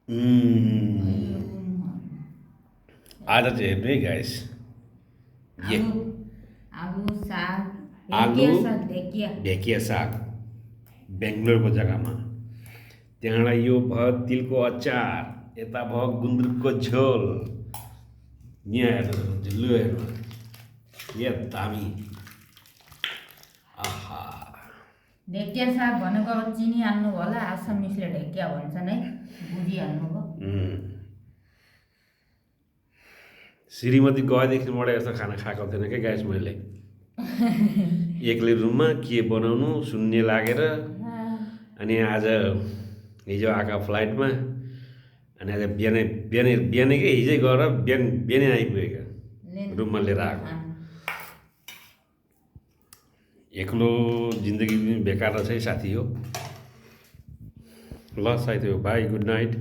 आज चाहिँ हेर्नु है गाइस, ये आलु आलु साग आलु ढेकिया साग ढेकिया ढेकिया साग बेङ्गलोरको जग्गामा, त्यहाँबाट यो भयो तिलको अचार, यता भयो गुन्द्रुकको झोल, यहाँ हेर्नु लु हेर्नु या दामी। आहा, ढेकिया साग भनेको अब चिनी हाल्नु होला, आसामिसले ढेकिया भन्छन् है, बुझिहाल्नु भयो। श्रीमती गएदेखि मलाई यस्तो खाना खाएको थिएन क्या गाइस मैले। एक्लै रुममा के बनाउनु शून्य लागेर, अनि आज हिजो आएको फ्लाइटमा, अनि आज बिहानै बिहानै बिहानै के हिजै गएर बिहानै आइपुगेको रुममा लिएर आएको। एक्लो जिन्दगी पनि बेकार रहेछ है साथी हो। ल साथी हो, बाई, गुड नाइट।